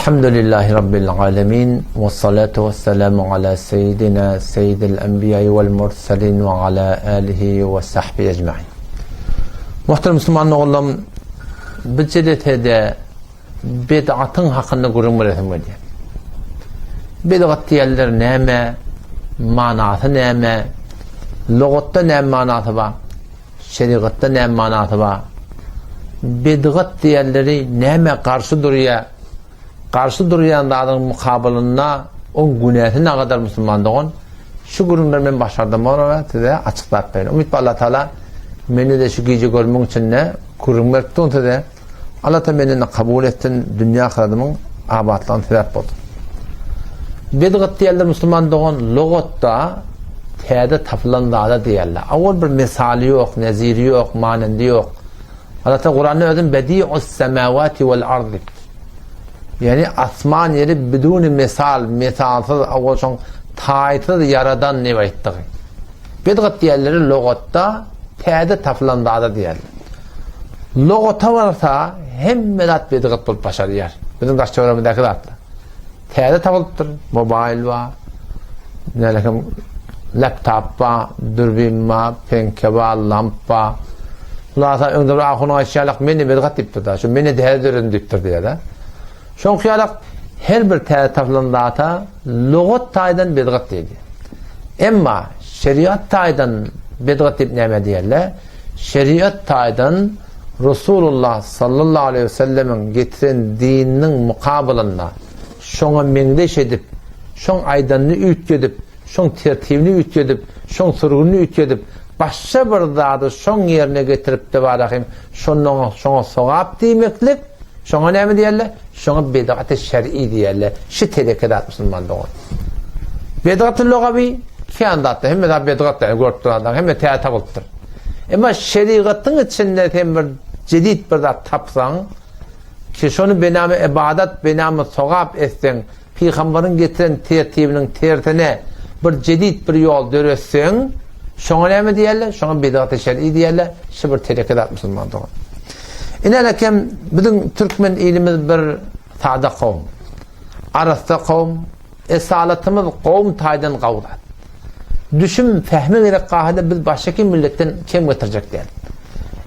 Elhamdülillahi Rabbil alemin ve salatu ve selamu ala seyyidina seyyidil enbiya vel murselin ve ala alihi ve sahbihi ecmain. Muhterem Müslüman oğullarım, bu jeletede bid'atın hakkında gürrüň beresim gelýär. Bid'at diýenler näme? Manasy näme? Lugatda näme manasy bar? Şerigatda näme manasy bar? Bidgat diýenleri nämä garşy durýar? Garşy durýan zadyň mukabylynda oň günäsi nagadar musulman dogan? Şu gürrüňleri men başardym bolsa size açyklap bereýin. Umyt bar Allah Taala meni-de şu gije görmegiň içinde gürrüň berip durun size. Allah Taala menden-de kabul etsin, dünýä ahyradymyň abatlygyna sebäp bolsun. Bidgat diýerler musulman dogan lugatda täze tapylan zada diýerler. Awal bir mysaly ýok, neziri ýok, manendi ýok. Allah Taala Kuranda özün bedi'us semawati wal ard diýipdir. Ýani asman ýeri biduni misal, misalsyz, awal şoň taýsyz ýaradan diýip aýtdygy. Bidgat diýenleri lugatda täze tapylan zada diýerler. Lugata barsa hemme zat bidgat bolup başarýar. Biziň daş töweregimizdäki zatlar. Täze tapylypdyr. Mobaýl bar. Nälekem laptop bar, dürbin bar, penke bar, lamp bar. Hulasa öňde bir ahunyň aýtşy ýalak men bidgat diýipdir da. Şu men täze döredim diýipdir diýýär. Şoňky ýalak her bir täze tapylan zata lugat taýdan bidgat diýilýär. Emma şeriat taýdan bidgat diýip näme diýerler? Şeriat taýdan Resulullah sallallahu aleýhi we sellemiň getiren dininiň mukabylynda şoňa meňzeş edip, şoň aýdanyny üýtgedip, şoň tertibini üýtgedip, şoň sürgünini üýtgedip, başga bir zady şoň ýerine getirip-de barahym şonda şoňa sogap diýmeklik, şoňa näme diýerler? Şoňa bidgaty şer'i diýerler. Şi teleke zat musulman dogan. Bidgaty lugawy kän zatda, hemme zat bidgat ýaly görüp duran adam, hemme täze tapylypdyr. Emma şerigatyň içinde sen bir jedid bir zat tapsaň, ki şony bename ibadat, bename sogap etseň, pygambaryň getiren tertibiniň tersine bir jedid bir ýol döretseň, şoňa näme diýerler? Şoňa bidgaty şer'i diýerler. Şu bir teleke zat musulman dogan. Ine kem biziň türkmen ilimiz bir sada kowum. Arassa kowum, Esalatymyz kowum taýdan gawy zat. Düşüm, fehme gerek gahyda biz başga kim milletden kem getirjek däl.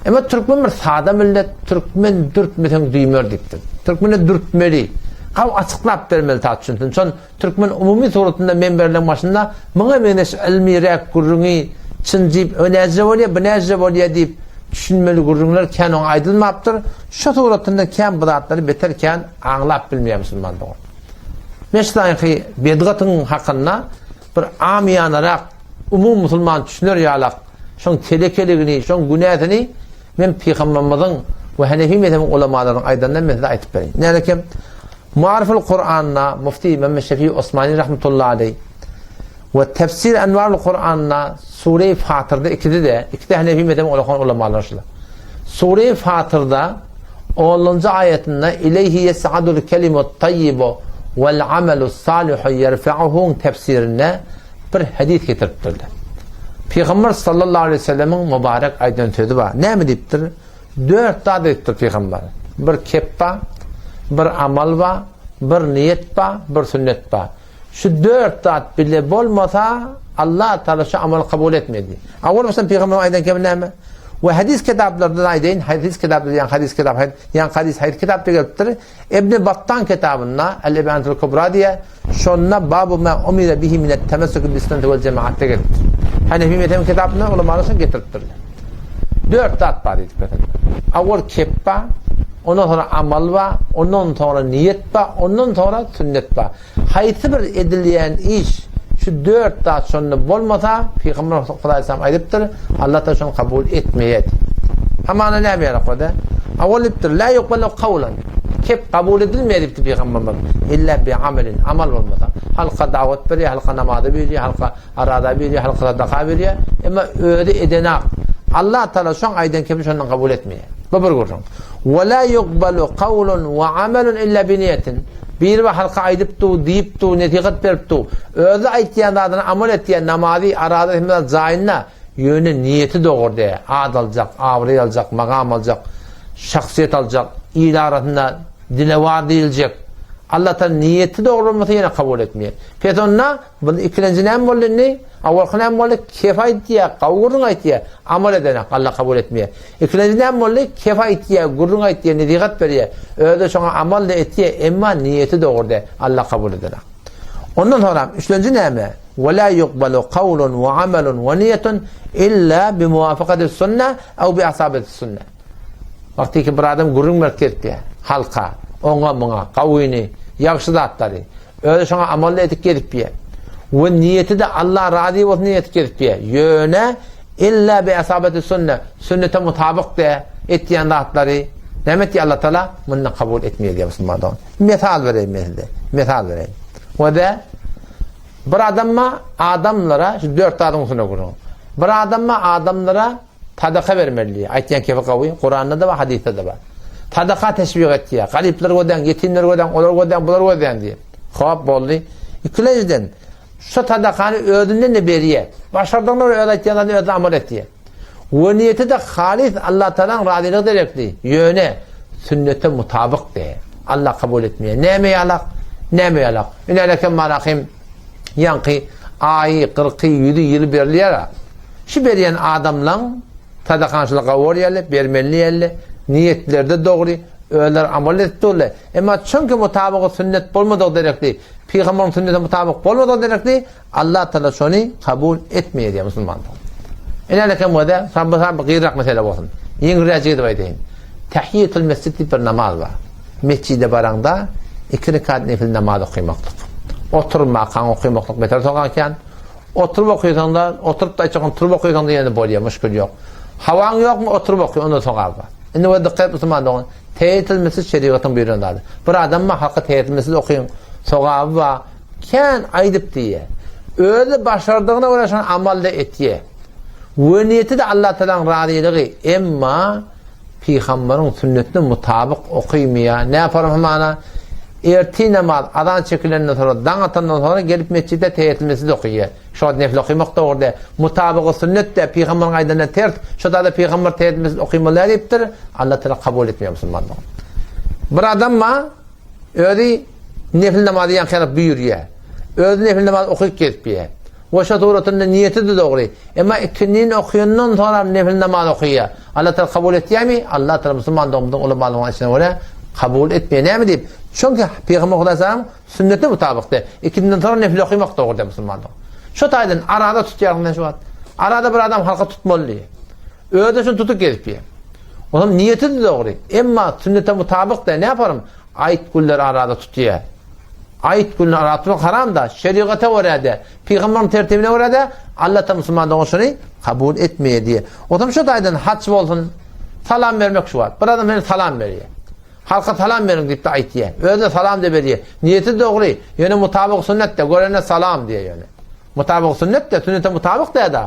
Emma türkmen bir sada millet, türkmen dürtmeseň düýmer diýipdir. Türkmene dürtmeli. Gawy açyklap bermeli ta düşünsin. Şon türkmen umumy suratynda menberleň başynda muňa meňzeş ylmyräk gürrüňi çyn diýip, o näce bolýa, bu näce bolýa diýip düşünmeli gürrüňler kän oňa aýdylmapdyr. Şo suratynda kän bu zatlary beter kän aňlap bilmeýär musulman dogan. Meşlaýyhy bedgatyň hakynda bir amyýanarak, umumy musulman düşüner ýalak, şoň telekeligini, şoň günäsini men pygamberimiziň we Hanefi mezhebiň ulamalarynyň aýdanyndan men size aýtyp bereýin. Nälekem Maariful Kuranda Mufti Mehmet Şefi Osmani rahmetullahi aleý we Tefsir Enwarul Kuranda Sure-i Fatyrda ikisi-de, ikisi Hanefi mezhebiň ulamalary şular. Sure-i Fatyrda Onunjy aýatynda Ileýhi ýes'adul kelimut taýýibu wal amelus salihu ýerfe'uhuň tefsirinde bir hadys getiripdirler. Pygamber sallallahu aleýhi we sellemiň mübarek aýdan sözi bar. Näme diýipdir? Dört zat aýdypdyr pygamber. Bir kep bar, bir amal bar, bir niýet bar, bir sünnet bar. Şu dört zat bile bolmasa, Allah Taala şu amaly kabul etmedi. Awal başdan pygamber aýdan kebi näme? We hadis kitaplarynda aýdaýyn, hadis kitaplarda ýa hadis kitap, ýa hadis hadis kitapda gelipdir. Ibn Battan kitabynda El-Ibanatul Kubra diýe, şonda babu ma umira bihi min et-temessuk bis sunnati wal jemaatda gelipdir. Hanefi mezhebiň kitabynda ulamalar şony getiripdirler. Dört zat bar diýip getiripdir. Awal kep bar, ondan soňra amal bar, ondan soňra niýet bar, ondan soňra sünnet bar. Haýsy bir edilýän iş şu dört zat şonda bolmasa, Pygamber Hudaýsalam aýdypdyr, Allah Taala şony kabul etmeýär. Hamana näme ýarak boldy? Awal diýipdir, la yuqbalu kawlan. Kep kabul edilmeýär diýipdir Pygamberimiz. Illa bi amelin, amal bolmasa. Halka dawat berýär, halka namaza buýurýar, halka araza buýurýar, halka sadaka berýär. Emma özi edenak. Allah Taala şoň aýdan kebi şondan kabul etmeýär. Bu bir gürrüň. Wa la yuqbalu kawlun wa amelun illa bi niýetin. Biri bir halka aýdyp dur, diýip dur, nesihat berip dur. Özi aýtýan zadyny amal etýän, namazy, arazy hemme zat jaýynda, ýöne niýeti dogry däl. At aljak, abraý aljak, magam aljak, şahsyýet aljak, il arasynda dilewar diýiljek. Allatagala niýeti dogry bolmasa ýene kabul etmeýär. Pes onda bu ikilenji näme boldy indi? Awalky näme boldy? Kef aýtýar, gawy gürrüň aýtýar, amal edenek, Alla kabul etmeýär. Ikilenji näme boldy? Kef aýtýar, gürrüň aýtýar, nesihat berýär. Özi şoňa amal-da etýär, emma niýeti dogry däl, Alla kabul edenek. Ondan soňra üçlenji näme? Ve la yukbalu kawlun ve amelun ve niyetun illa bi muwafakati sünne ew bi asabeti sünne. Wagtyky bir adam gürrüň berip gezipýär halka, oňa muňa, gawyny, ýagşy zatlary. Özi şoňa amal-da edip gezipýär. We niýeti-de Allah razy bolsun diýip edip gezipýär. Ýöne illa bi asabati sünne, sünnete mutabyk de etýän zatlary näme etýär Allah Taala? Muny kabul etmeýär diýýär musulman dogan. Mysal bereýin men size. Mysal bereýin. We de bir adamma adamlara şu dört zadyň üstüne gürrüň. Bir adamma adamlara Sadaka bermeli diýýär. Aýtýan kefi gawy, Kuranda-da bar, hadysda-da bar. Sadaka teşwik etýär. Garyplary gözläň, ýetimleri gözläň, olary gözläň, bulary gözläň diýýär. Hop, boldy. Ikilenjiden, şu sadakany özünden-de berýär. Başardygyna görä öz aýtýan zadyny özi amal etýär. We niýeti-de halys Allatagalaň razylygy derekli. Ýöne sünnete mutabyk däl. Allah kabul etmeýär. Näme ýalak? Näme ýalak? Ünälekem marahym ýaňky aýy, kyrky, ýüzi, ýyly berilýär-ä. Şu berýän adamlaň sadakançylyk gawy bolýarlar, bermeli diýerler, niýetleri-de dogry, özleri amal edip durlar. Emma çünki mutabygy sünnet bolmadygy derekli, pygamberiň sünnetine mutabyk bolmadygy derekli, Allah Taala şony kabul etmeýär diýýär musulmanlar. Ine kem wada, sabby sabby gyrak mesele bolsun. Ýeňilräjik edip aýdaýyn. Tahiýetul mesjid diýip bir namaz bar. Mesjide baraňda iki rekat nefil namaz okamaklyk. Oturmakaň okamaklyk beter sogakan. Oturyp okysaňda, oturyp-da aýtjak, turup okysaňda ýene bolýar, muşkil ýok. Hawaň ýokmy, oturyp oky, onda sogap bar. Indi we dykgat et musulman dogan, teýetul mesjid şerigatyň buýran zady. Bir adam bar, halka teýetul mesjid okyň, sogaby bar, kän aýdyp diýýär. Özi başardygyna görä şony amal-da etýär. We niýeti-de Allah Tagalaň razylygy, emma Pygambaryň sünnetine mutabyk okymaýar. Näparam hamana ertir namaz azan çekilenden soňra, daň atandan soňra gelip metjitde teýetul mesjid okyýar. Şo wagt nefil okymak dogry däl. Mutabygy sünnet däl, pygambaryň aýdanyna ters. Şo zada pygambar teýetul mesjid okymaly däl diýipdir. Allah Taala kabul etmeýär musulmanlygy. Bir adam bar, Özi nefil namazy ýaňky ýaly buýurýar. Özi nefil namaz okyp gezipýär. We şo suratynda niýeti-de dogry. Emma ikindini okýandan soňra nefil namaz okyýar. Allah Taala kabul etýärmi? Allah Taala musulman doganymyzyň ulamalarynyň aýdyşyna görä kabul etmeýär. Näme diýip? Çünki Pygamber Hudaý salam sünnetine mutabykdy. Ikindinden soňra nefil okymak dogry diýip musulman dogan. Şo taýdan arada tutýarsyň sen şu wagt. Arada bir adam halka tutmaly diýip. Özi şuny tutup gezipýär. Onuň niýeti-de dogry. Emma sünnete mutabyk däl. Näparym? Aýt günleri arada tutýar. Aýt gününi arada tutmak haram-da, şerigata görä-de, pygamberiň tertibine görä-de, Allah ta musulman dogan şuny kabul etmeýär diýýär. Otam şu taýdan haç bolsun, salam bermek şu wagt. Bir adam seni salam berýär. Halka salam beriň diýip-de aýtýar. Özüne salam-da berýär. Niýeti dogry, ýöne mutabyk sünnet-de, görene salam diýýär ýöne. Mutabyk sünnet-de, sünnete mutabyk däl-de.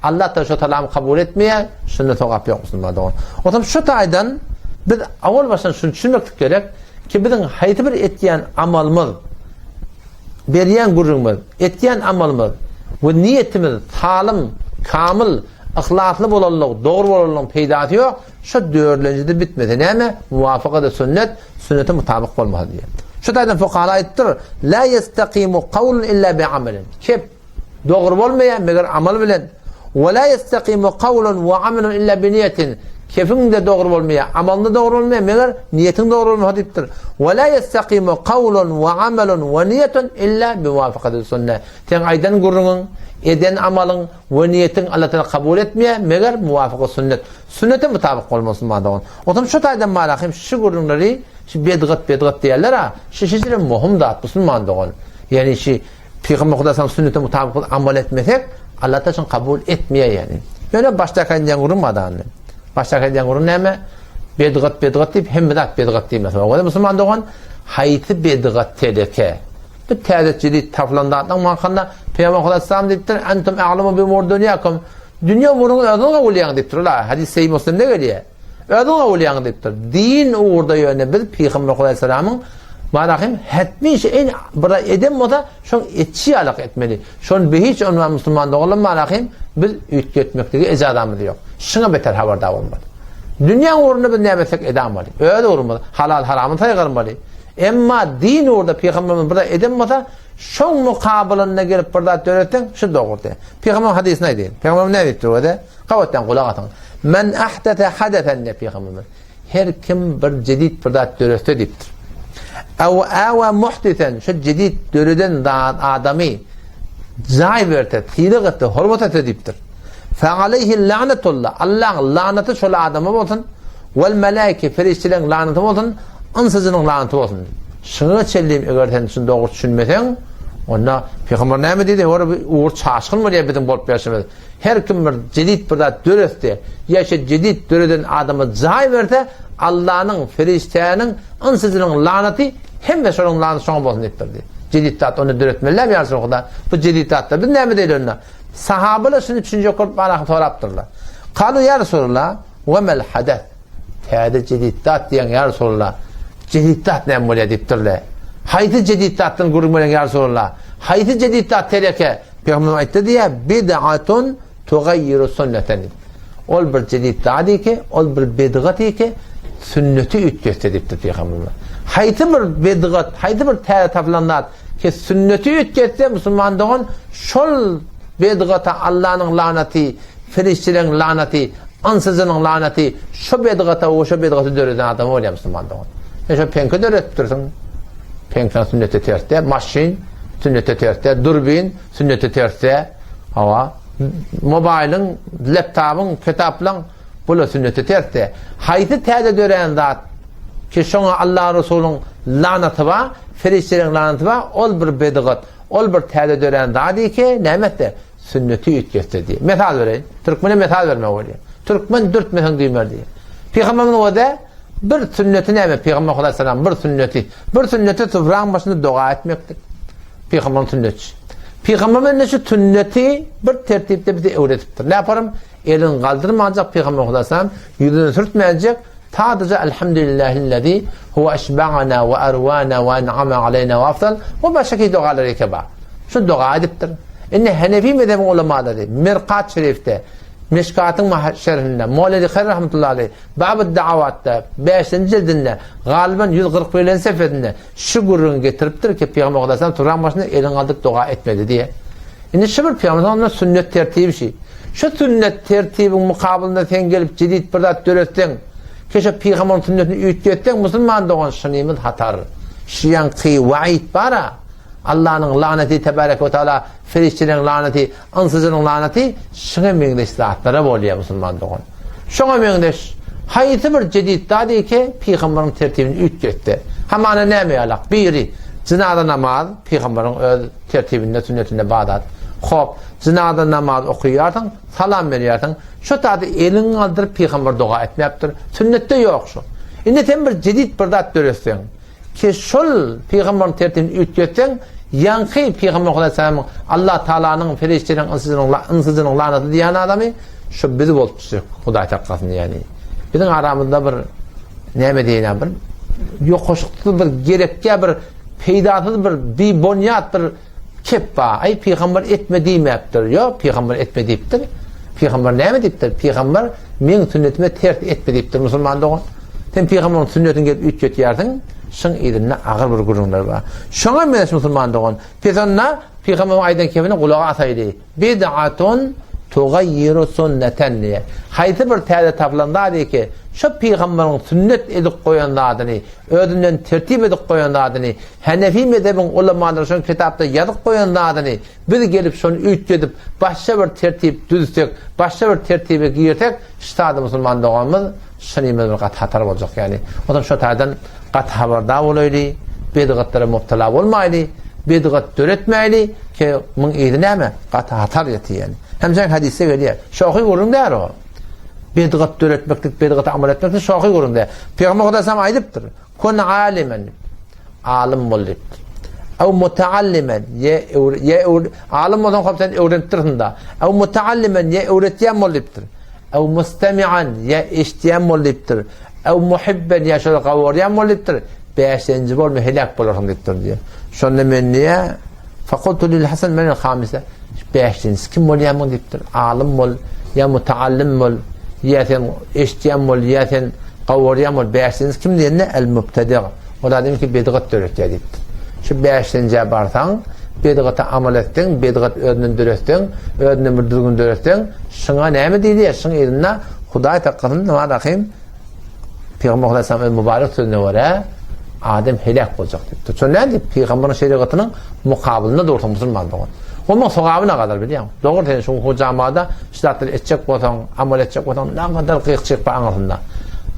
Allah da şo salamy kabul etmeýär, şunda sogap ýok musulman dogan. Onsoň şu taýdan biz awal başdan şuny düşünmeklik gerek ki biziň haýsy bir etýän amalymyz, berýän gürrüňimiz, etýän amalymyz we niýetimiz salym, kamyl, yhlasly bolanlygy, dogry bolanlygyň peýdasy ýok, şo dördlenjide bitmese näme? Muwafakady sünnet, sünnete mutabyk bolmasa diýýär. Şu taýdan fukahalar aýdypdyr, La ýestakimu kawlun illa bi amelin. Kep Dogry bolmaýar, meger amal bilen. Ve la yestakimu kawlun ve amelun illa bi niýetin. Kefiň-de dogry bolmaýar, amalyň-da dogry bolmaýar, meger niýetiň dogry bolmasa diýipdir. Ve la yestakimu kawlun ve amelun ve niýetun illa bi muwafakatil sünne. Seň aýdan gürrüňiň, eden amalyň we niýetiň Allah Taala kabul etmeýär, meger muwafyky sünnet. Sünnete mutabyk bolmasyn dogan. Otam şu taýdan malahym şu gürrüňleri şu bedgat bedgat diýerler-a, şu şeýle möhüm zat musulman dogan. Ýagny şu Pygamber Hudaý salam sünnete mutabyk bolup amal etmesek, Allah taşyn kabul etmeýär ýagny. Ýöne başdaky aýdýan gürrüň madany. Başdaky aýdýan gürrüň näme? Bedgat bedgat diýip hemme zat bedgat diýmese. Oňa musulman dogan haýsy bedgat teleke? Bu täze jedid tapylan zatlaryň maňkanda Pygamber Hudaý salam diýipdir, Entum a'lamu bi umur dunýakum. Dünýä umuryňy özüňiz gowy bilýäňiz diýipdir. Ola hadys Sahih Muslimde gelýär. Özüň gowy bilýäň diýipdir. Din ugurda ýöne biz Pygamber Hudaýsalamyň Marahym hetmi işi en bir eden bolsa şoň etçi ýalak etmeli. Şony bi hiç ondan musulman doganlar Marahym biz üýtgetmekligi ejazamyz ýok. Şuňa beter habardar bolmaly. Dünýäň ugrunda biz näme etsek edamaly. Öz ugrumyz halal haramyny saýgarmaly. Emma din ugrunda pygamberimiz bir zat eden bolsa, şoň mukabylynda gelip bir zat döretseň, şu dogry diýýär. Pygamberimiz hadysyny aýdaýyn. Pygamberimiz näme diýipdir özi? Gabatdan gulak asyň. Men ahdese hadesen diýip pygamberimiz. Her kim bir jedid bir zat döretse diýipdir. Ew awa muhdisen şu jedid döreden zat adamy jaý berse, sylag etse, hormat etse diýipdir. Fe aleyhi lanetullah. Allahyň lanaty şol adama bolsun. Wal melaike perişdeleriň lanaty bolsun, ynsyjynyň lanaty bolsun. Şuňa çenli eger sen şuny dogry düşünmeseň, onda pygamber näme diýdi? Ora bir ugur çaşgyn bolýar biziň bolup berşimiz. Her kim bir jedid bir zat döretse, ýa şu jedid döreden adama jaý berse, Allanyň, perişdäniň, ynsyjynyň lanaty hemme şonuň lanaty şoňa bolsun diýipdir diýdi. Jedid zat onda döretmeli däl ýa Resulullah. Bu jedid zatda biz näme diýeli onda? Sahabalar şuny düşünjek bolup Allaha sorapdyrlar. Kalu ýa Resulullah, we mel hadas? Täze jedid zat diýen ýa Resulullah. Jedid zat näme bolýar diýipdirler. Haýsy jedid zatdan gürrüň berýäň ýa Resulullah? Haýsy jedid zat tereke? Pygamberimiz aýtdy diýýär, bid'atun tugayyiru sünneten. Ol bir jedid zat ki, ol bir bidgat ki, sünneti üýtgetse diýipdir Pygamberimiz. Haýsy bir bidgat, haýsy bir täze tapylan zat ki sünneti üýtgetse musulman dogan şol bidgata Allanyň lanaty, perişdeleriň lanaty, ynsyjynyň lanaty şo bidgata we şo bidgaty döreden adama bolýar musulman dogan. Sen şo peňki döretipdirsiň. Peňkaň sünnete ters däl, maşyn sünnete ters däl, durbin sünnete ters däl. Hawa, mobaýlyň, laptopyň, kitaplaň bular sünnete ters däl. Haýsy täze dörän zat ki şoňa Allah Resulyň lanaty bar, perişdeleriň lanaty bar, ol bir bidgat, ol bir täze dörän zat ki, näme etse, sünneti üýtgetse diýip. Mysal bereýin. Türkmene mysal bermek bolýar. Türkmen dürtmeseň düýmer diýip. Pygamberimiz özi Bir sünneti näme? Pygamber Hudaýa bir sünneti. Bir sünneti sufraň başynda doga etmeklik. Pygamberyň sünneti. Pygamberimiz indi şu sünneti bir tertipde bize öwretipdir. Ne yaparım? Elini galdyrmanjak Pygamber Hudaýa ýüzüni sürtmänjek, sadaja Elhamdülillahillezî huve eşba'ana ve ervana ve en'ame aleyna ve afdal ve başga dogalar eke bar. Şu doga edipdir. Indi Hanefi mezhebiň ulamalary Mirkat şerifde, Mişkatyň şerhinde, Mowledi Haýr rahmetullahi aleyh Bab-y Da'awatda, bäşinji jildinde, galyban 141-nji sefesinde şu gürrüňi getiripdir ki, Pygamber Aleyhisselam turan başynda elini galdyryp doga etmedi diýe. Indi şu bir Pygamber Aleyhisselam'ın sünnet tertibi şi. Şu sünnet tertibiň mukabylynda sen gelip jedid bir zat döretseň, ki şu Pygamberyň sünnetini üýtgetseň, musulman dogan şunymyz hatar. Şu ýaňky waid bara, Allanyň lanaty tebarek we taala, ferişteleriň lanaty, Ynsyjynyň lanaty şuňa meňzeş zatlara bolýar musulman dogan. Şoňa meňzeş haýsy bir jedid zat eke pygambaryň tertibini üýtgetdi. Hamana näme ýalak? Biri jynaza namaz pygambaryň öz tertibinde sünnetinde bar zat. Hop, jynaza namaz okaýarsyň, salam berýärsiň. Şo zady eliňi galdyryp pygambar doga etmäpdir. Sünnetde ýok şu. Indi sen bir jedid bir zat döretseň, Ki şol pygamberiň tertibini üýtgetseň, ýaňky pygamber Hudaýsalamyň Allah Taalanyň perişdeleriň ynsyjynyň ynsyjynyň lanaty diýen adamy şu biz bolup düşjek Hudaý saklasyn ýani. Biziň aramyzda bir näme diýýän bir ýokaşyksyz bir gerekýä bir peýdasyz bir bibonýat bir Kep bar. Aý, pygamber etme diýmäpdir. Ýok, pygamber etme diýipdir. Pygamber näme diýipdir? Pygamber meň sünnetime ters etme diýipdir, musulman dogan. Sen pygamberiň sünnetini gelip üýtgetýärsiň, şyň yzynda agyr bir gürrüňler bar. Şoňa meňzeş musulman dogan. Pes onda pygamberiň aýdan kepini gulaga asaýly. Bid'atun tugayyiru sunneten diýe. Haýsy bir täze tapylan zat eke, şo pygamberiň sünnet edip goýan zadyny, özünden tertip edip goýan zadyny, Hanefi mezhebiň ulamalary şony kitapda ýazyp goýan zadyny biz gelip şony üýtgedip başga bir tertip düzsek, başga bir tertibe girsek, ştada musulman doganymyz şunymyz bir gaty hatar boljak ýaly. Onsoň şo taýdan gaty habardar bolaýly, bidgatlara mubtala bolmaýly, bidgat döretmäýli ki muň yzy näme? Gaty hatar ýetýär. Hemjäň hadysda gelýär. Şohy gürrüň däl o. Bidgat döretmeklik, bidgata amal etmeklik şohy gürrüň däl. Pygamber Hudaý aýdypdyr. Kun alimen, alym bol diýipdir. Ew mutaallimen, ýe ýe alym bolsaň hop sen öwrenipdirsiň-da. Ew mutaallimen, ýe öwretýän bol diýipdir. Ew mustami'an, ýe eşitýän bol diýipdir. Ew muhibben, ýe şol gawarýan bol diýipdir. Bäşinji bolma heläk bolarsyň diýipdir diýýär. Şonda men diýýär, Fakultu lil Hasan men hamise. Bäşinjisi kim bolýar muň diýipdir. Alym bol, ýa mutaallim bol, ýa sen eşitýän bol, ýa sen gawarýan bol. Bäşinjisi kim diýende el mubtadi. Ol adam ki bidgat döretýär diýipdir. Şu bäşlenjä barsaň, bidgata amal etseň, bidgat özünden döretseň, özünden bir düzgün döretseň, şuňa näme diýilýär? Şuň yzynda Hudaý saklasyn, namaz ahym Pygamber Hudaý öz mübarek sözüne görä adam heläk boljak diýipdir. Şo näme diýip pygamberiň şerigatynyň mukabylynda dursaň musulman dogan. Onuň sogaby ne gadar bilýäň? Dogry sen şu hujamada şu zatlary etjek bolsaň, amal etjek bolsaň, ne gadar gyk-çyk bar aňyrsynda.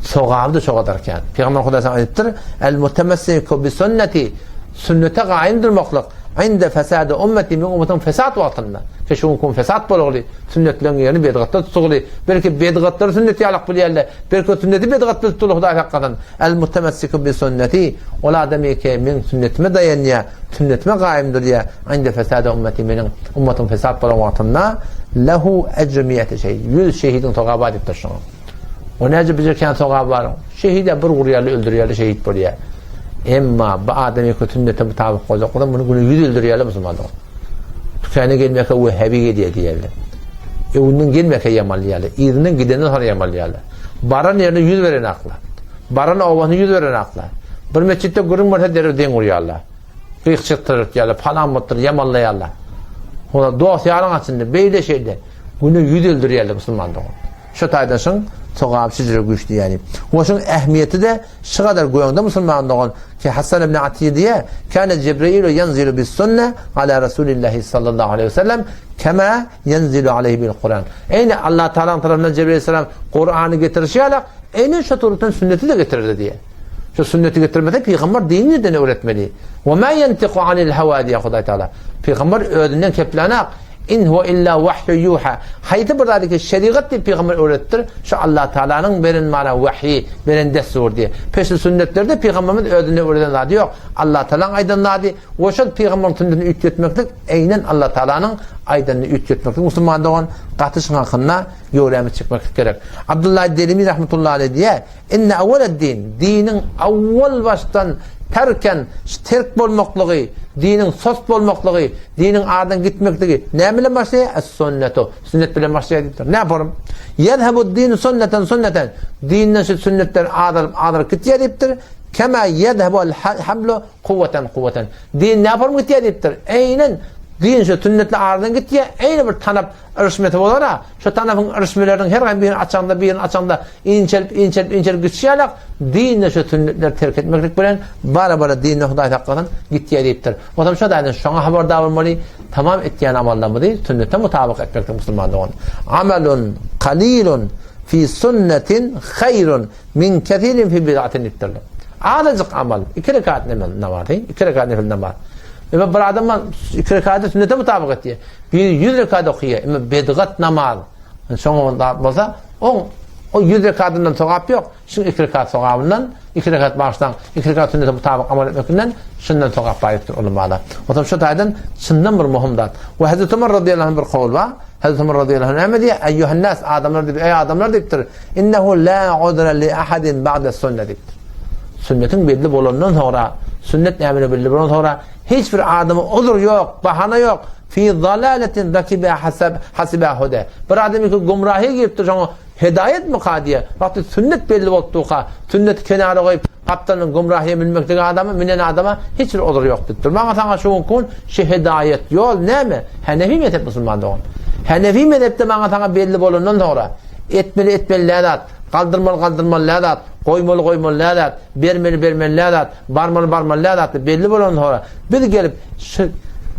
Sogaby-da şo gadar kän. Pygamber Hudaý sana aýdypdyr, El mutemessiku bi sünneti, sünnete gaýym durmaklyk, inde fesadi ummeti, meň ummatymyň fesat wagtynda. Ki şu günki gün fesat bolugly, sünnetleriň ýerini bedgatlar tutugly, belki bedgatlary sünnet ýalak bilýärler, belki sünneti bedgat bilip durlar Hudaý saklasyn. El mutemessiku bi sünneti, ol adam ki meň sünnetime daýanýar, sünnetime gaýym durýar, inde fesadi ummeti, meniň ummatym fesat bolan wagtynda, lehu ecru mi'eti şehid, 100 şehidiň sogaby bar diýipdir şoňa. O näce bize kän sogaby bar? Şehide bir gurýarly öldürýärler, şehit bolýar. Emma bu adam ýeke sünnete mutabyk boljak bolsa, muny güne ýüz öldürýärler musulmanlar. Tükene gelmeke wehhabi gelýär diýerler. Öňünden gelmeke ýamalýarlar, yzyndan gidenden soň ýamalýarlar. Baran ýerine ýüz beren akla. Baran obasyna ýüz beren akla. Bir metjitde gürrüň bolsa derrew deň urýarlar. Gyk çykdyrýarlar, palan bolupdyr, ýamanlaýarlar. Olar dost ýaryň açynda beýle şeýle güne ýüz öldürýärler musulman dogan. Şu taýdan şuň sogaby şüjre güýçli ýaly. We şuň ähmiýeti-de şu gadar göňde musulman dogan ki Hasan ibn Atiýe diýýär, Kâne Jibrilu ýenzilu bis-sünne ala Rasulillahi sallallahu aleýhi we sellem kema ýenzilu aleýhi bil-Kuran. Eýni Allah Tagalaň tarapyndan Jibril aleyhisselam Kurany getirişi ýalak, eýnen şu suratdan sünneti-de getirerdi diýýär. Şu sünneti getirmese pygamber dini nirden öwretmeli? We ma ýentiku anil hawa diýýär Hudaý Tagala. Pygamber özünden keplänak. In huwa illa wahýu ýuha. Haýsy bir zady ki şerigat diýip pygamber öwredipdir, şu Allah Taalanyň beren mana wahýi, beren dessury diýip. Peşi sünnetlerde pygamberimiz özünde öwreden zady ýok. Allah Taalaň aýdan zady we şol pygamberiň sünnetini üýtgetmeklik eýnen Allah Taalanyň aýdanyny üýtgetmeklik musulman dogan gaty şuň hakynda göwrämiz çekmeklik gerek. Abdullah Derimi rahmetullahi aleýh diýýär, Inne awweled-din, diniň awwal başdan terken, terk bolmaklygy, diniň sos bolmaklygy, diniň aradan gitmekligi näme bilen başlaýar? Es-sünnetu, sünnet bilen başlaýar diýipdir. Näme borum? Ýezhebu-d-dinu sünneten sünneten, dinden şu sünnetler azalyp azalyp gitýär diýipdir. Kema ýezhebu-l-hablu kuwweten kuwweten. Din näme borum gitýär diýipdir. Eýnen din şu sünnetler aradan gitýär, eýne bir tanap Yryşmesi bolar-a, şo tanapyň yryşmeleriniň her haýsy birini açaňda, birini açaňda inçelip, inçelip, inçelip gidişi ýalak, din-de şo sünnetleri terk etmeklik bilen bara-bara din-de Hudaý saklasyn, gitýär diýipdir. Onsoň şo taýdan şoňa habardar bolmaly, tamam etýän amallarymyzy sünnete mutabyk etmeklik musulman dogan. Amalun kalilun fi sünnetin haýrun min kesirin fi bid'atin diýipdirler. Azajyk amal, iki rekat namazy, iki rekat nefil namaz. Emma bir adam iki rekaty sünnete mutabyk etýär. Biri ýüz rekat okaýar, emma bedgat namaz, şoňa zat bolsa, oň o ýüz rekatyndan sogap ýok, şuň iki rekat sogabyndan, iki rekat bagyşlaň, iki rekat sünnete mutabyk amal etmekinden şundan sogap bar diýipdir ulamalar. Onsoň şu taýdan çyndan bir möhüm zat. We Hazreti Ömer radiyallahu anh bir kowul bar. Hazreti Ömer radiyallahu anh näme diýýär? Eýýuhan nas, adamlar diýip, eý adamlar diýipdir. Innehu la udra li ahadin ba'da sünne diýipdir. Sünnetiň belli bolandan soňra, sünnet näme belli bolandan soňra Hiç bir adama uzur ýok, bahana ýok. Fi zalaletin rakiba hasab hasiba huda. Bir adam iki gumrahyýa giripdir, şoňa hedaýatmyka diýýär. Wagty sünnet belli bolup durka, sünneti kenara goýup, gapdalyndan gumrahyýa münmekdigi adama, münen adama hiç bir uzur ýok diýipdir. Maňa saňa şu günki gün şu hedaýat ýol näme? Henefi mezhep musulman dogan. Henefi mezhepde maňa saňa belli bolandan soňra etmeli etmeli nä zat, galdyrmaly galdyrmaly nä zat, goýmaly goýmaly nä zat, bermeli bermeli nä zat, Barmaly barmaly däl zatlar belli bolandan soňra biz gelip şu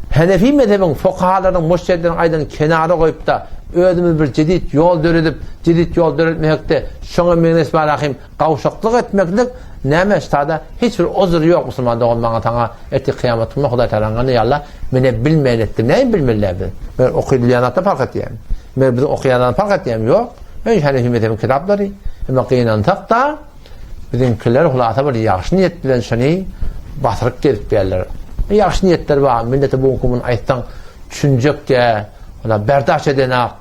Henefi mezhebiň fukahalarynyň mujtehidleriň aýdanyny kenara goýupda özümiz bir jedit ýol döredip jedit ýol döretmekde şoňa meňzeş barahym gawşaklyk etmeklik näme ştada hiç bir uzur ýok musulman dogan maňa saňa ertir kyýamat günü Hudaý Tagalaň gany ýalla menä bilmeýän etdim näme bilmeliler biz men okydylýan zatda park etýän men biziň okaýan zatda park etýän ýok men Henefi mezhebiň kitaplary emma gynansak-da Biziňkiler hulasa bir ýagşy niýet bilen şuny basyryp gezipýärler. Ýagşy niýetler bar, millete bu günki muny aýtsaň düşünjek dä, ola berdaş edenak,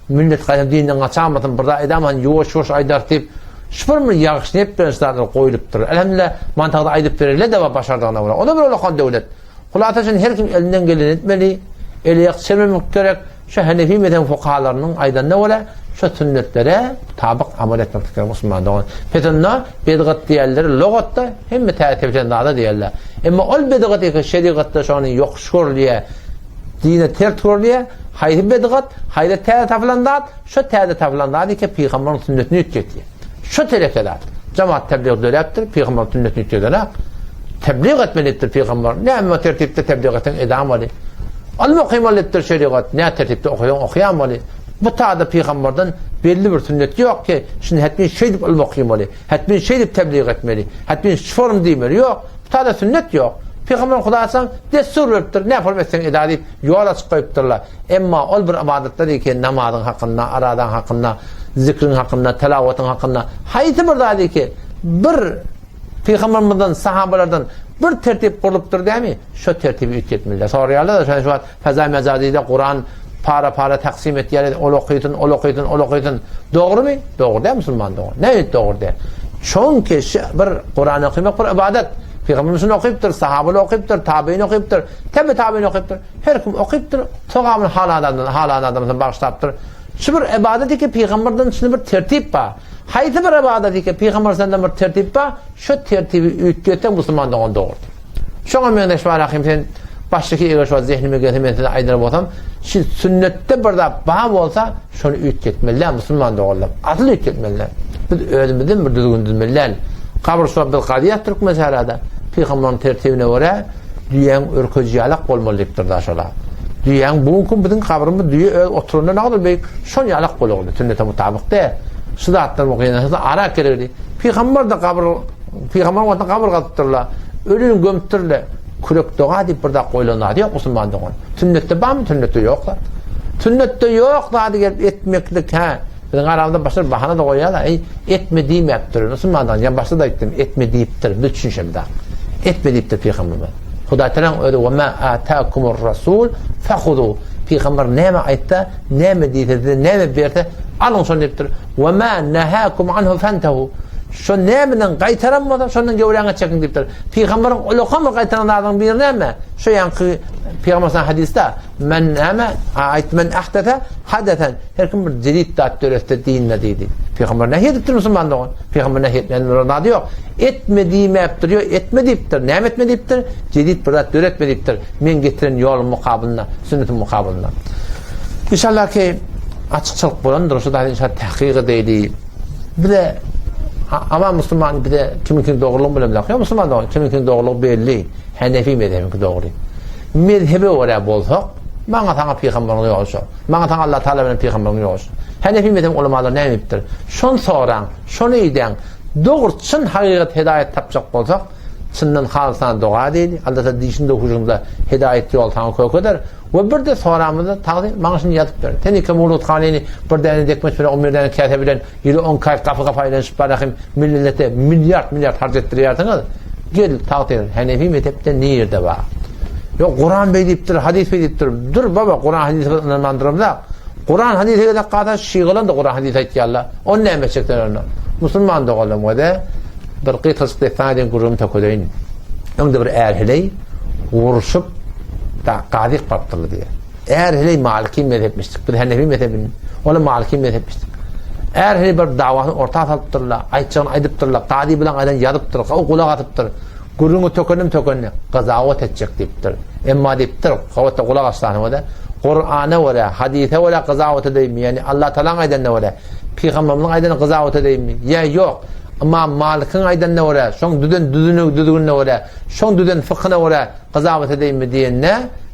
millet gaýtam dinden gaçamasyn, bir zat edamasyn, ýuwaş-ýuwaş aýdar diýip, şu bir bir ýagşy niýet bilen şu zatlar goýlupdyr. Elhamdülillah, mantagda aýdyp bererler-de bar başardygyna görä. O-da bir ullakan döwlet. Hulasa şuny her kim elinden geleni etmeli, eli ýak çelmemek gerek. Şu Hanefi mezhebiň fukahalarynyň aýdanyna görä, şu sünnetlere mutabyk amal etmeklik gerek musulman dogan. Pes onda bidgat diýenleri logatda hemme täze tebşen zada diýerler. Emma ol bidgat eke şerigatda şony ýokuş görülýär, dine ters görülýär. Haýsy bidgat, haýsy täze tapylan zat, şo täze tapylan zat eke pygamberiň sünnetini üýtgetýär. Şo tereke zat. Jemaat tebliğ döräpdir, pygamberiň sünnetini üýtgedenak. Tebliğ etmeli diýipdir pygamber. Näme tertipde tebliğ etseň edamaly. Ylym okymaly diýipdir şerigat. Nä tertipde okaýaň okaýamaly. Bu tada pygamberden belli bir sünnet ýok ki, şuny hetmin şeýdip ylym okymaly, hetmin şeýdip tebliğ etmeli, hetmin şu form diýmeli. Ýok. Bu tada sünnet ýok. Pygamber Hudaýsan dessur beripdir, nä form etseň eda diýip ýol açyp goýupdyrlar. Emma ol bir ybadatlar eken, namazyň hakynda, aradaň hakynda, zikriň hakynda, telawatyň hakynda, haýsy bir zat eken, bir Pygambermizden, sahabalardan bir tertip gurlupdyr dämi? Şo tertibi üýtgetmeliler. Soraýarlar-da, şo wagt feza mejazyda Kuran para-para taksim etýärler, ol okysyn, ol okysyn, ol okysyn. Dogrumy? Dogry däl musulman dogan. Näme dogry däl? Çünki şu bir Kuran okamak bir ybadat. Pygamberimiz şuny okypdyr, sahabalar okypdyr, tabein okypdyr, tebe tabein okypdyr. Her kim okypdyr, sogabyny halan adamdan, halan adamdan bagyşlapdyr. Şu bir ybadat ki pygamberden şuny bir tertip bar. Haýsy bir ybadat eke pygamber senden bir tertip bar, şo tertibi üýtgetseň musulman dogan dogrudyr. Şoňa meňzeş bar ahym sen başdaky eger şo zehnime gelse men size aýdar bolsam, şu sünnetde bir zat bar bolsa şony üýtgetmeli däl musulman doganlar. Asyl üýtgetmeli däl. Biz özümizden bir düzgün düzmeli däl. Gabyr şo biz gazýas türkmen sährada pygamberiň tertibine görä Düýäň örkeji ýalak bolmaly diýipdir da şola. Düýäň bu günki biziň gabrymyz düýe öz oturanda nagadyr beýik şol ýalak bolagly sünnete mutabyk däl. Şu zatlar bu gynansa ara gerekli. Pygamber de gabyr pygamber wagtynda gabyr gazypdyrlar. Ölüni gömüpdirler. Kürek doga diýip bir zat goýlan zady ýok musulman dogan. Sünnetde barmy? Sünnetde ýok zat. Sünnetde ýok zady gelip etmeklik hä. Biziň aramyzda başga bir bahana-da goýýarlar, Eý, etme diýmäpdir. Musulmandan, ýa başda-da aýtdym, etme diýipdir, biz düşünşemizok. Etme diýipdir pygamberimiz. Hudaýtagalaň özi Wa ma atakumur rasul fahuzu. Pygamber näme aýtsa, näme diýse, size näme berse, alyň şony diýipdir. Wa ma nahakum anhu fantahu. Şo nämeden gaýtaran bolsa, şondan göwräňe çekiň diýipdir. Pygamberiň ulakan bir gaýtaran zadynyň biri näme? Şo ýaňky pygamber hadysda Men näme? Aýtdy, men ahdese hadesen. Her kim bir jedid zat döretse dinde diýdi. Pygamber nähili edipdir musulman dogan? Pygamber nähili etmän bir zady ýok. Etme diýmäpdir, ýok, etme diýipdir. Näme etme diýipdir? Jedid bir zat döretme diýipdir. Men getiren ýolum mukabylynda, sünnetim mukabylynda. İnşallah ki açykçylyk bolandyr. Şu zady inşallah tahkyk edeýli. Bize ama musulman bize kimiňki dogrulygyny bilemzok. Ýok musulman dogan, kimiňki dogrulygy belli. Hanefi mezhebiňki dogry. Mezhebe görä bolsak, maňa saňa pygamberiň ýoly şo. Maňa saňa Allah Taala bilen pygamberiň ýoly şo. Hanefi mezhebiň ulamalary näme diýipdir? Şony soraň, şony idäň. Dogry çyn hakykat hedaýat tapjak bolsak, çyndan halysana doga edeli. Allah Taala dişinde huşunda hedaýat ýol saňa kök eder. We bir de soramyzda tagzym maňa şuny ýazyp ber. Sen iki muruthaneni bir däne dekmeç bilen on bir däne käse bilen Ýyly on kaý gapy-gapy aýlanyşyp barahym millete milliard-milliard harç etdirýärsiňiz. Gel, tagtyr, Hanefi mezhepde nirde bar? Ýok, Kuran beý diýipdir, hadys beý diýipdir. Dur baba, Kuran hadysy biz ynanman duramzak. Kuran hadysy gezek galsa, şygalar-da Kuran hadys aýtýarlar. Ony näme etjek sen onda? Musulman doganlarym göze bir gysgajyk dessan aýdyn gürrüňimi tökedeýin. Öňde bir är-heleý urşup da gazyk barypdyrlar diýýär. Är heleý maliki mezhepmişdik. Biz hanefi mezhebini, olar maliki mezhepmişdik. Är heleý bir dawasyny orta salypdyrlar, aýtjagyny aýdypdyrlar, kazy bilen aýdan ýazypdyr, o gulak asypdyr. Gürrüňi tökenim tökenini gazawat etjek diýipdir. Emma diýipdir, gabatda gulak asany görä, Kur'ana görä, hadise görä gazawat edeýinmi? Ýagny Allah Tagalaň aýdanyna görä, pygamberimiziň aýdanyna gazawat edeýinmi? Ýa ýok, Ymam Malikiň aýdanyna görä, şoň düzen düzgünine görä, şoň düzen fykhyna görä Gyzawat edeýinmi diýende,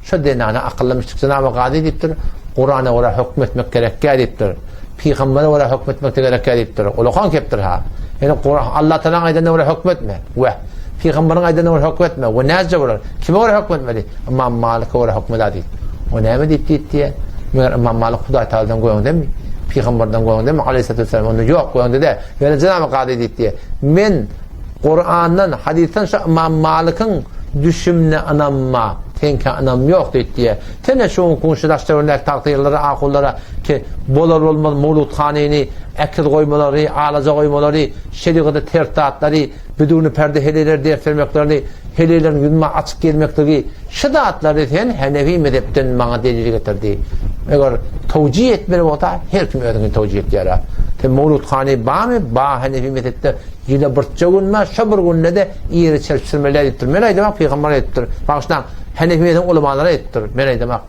şo zenana akylly müşrik Jenaby Gazy diýipdir, Kurana görä höküm etmek gerekýä diýipdir. Pygambere görä höküm etmek-de gerekýä diýipdir. Ulakan kepdir-ha. Ýöne Kuran, Allah Tagalaň aýdanyna görä höküm etme. We Pygamberiň aýdanyna görä höküm etme. We näce bolar? Kime görä höküm etmeli? Ymam Malike görä höküm eda diýip. O näme diýip diýip diýe? Meger Ymam Malik Hudaý Tagaladan göňdemi? Pygamberden göňdemi? Aleyhissalatu vesselam. Onda ýok, göňde däl. Ýöne Jenaby Gazy diýip diýe. Men Kurandan, hadysdan şu Ymam Malykyň düşümine ynanma, seňkä ynam ýok diýip diýýär. Sen-de şu günki şu daş-töweregindäki tagtyrlara, ahunlara ki, bolar-bolmaz mowludhanyny, äkiz goýmalary, alaja goýmalary, şerigata ters zatlary, biduni perde heleýlere ders bermeklerini, heleýleriň ýüzüme açyk gelmekligi, şu zatlary sen Hanefi mezhepden maňa delil getir diý. Eger towjih etmeli bolsa, her kim özüňki towjih etýär. Sen Mowludhany barmy? Ba, Hanefi mezhepde ýyla birçe gün bar, şo bir günde-de iri içeri pişirmeli diýipdir. Men aýdamak pygamber aýdypdyr. Bagyşlaň, Hanefi mezhebiň ulamalary aýdypdyr. Men aýdamak.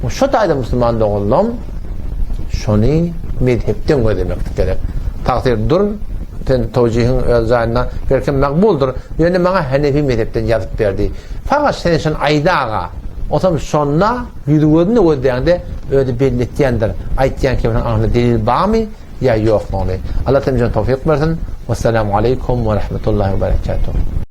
Şo taýda musulman doganlarym şony mezhepden gözlemeklik gerek. Tagsyr dur, sen towjihiň öz jaýynda belkem magbuldyr. Ýöne maňa Hanefi mezhepden ýazyp berdi. Fakat sen şony aýdaga. Otam şonda ýüzi gözüne gözleýäňde özi belli etýändir. Aýtýan keminiň aňynda delil barmy ýa ýokmuny. Allah hemmämize towfyk bersin. Wessalamu aleýkum we rahmetullahi we berekatuh.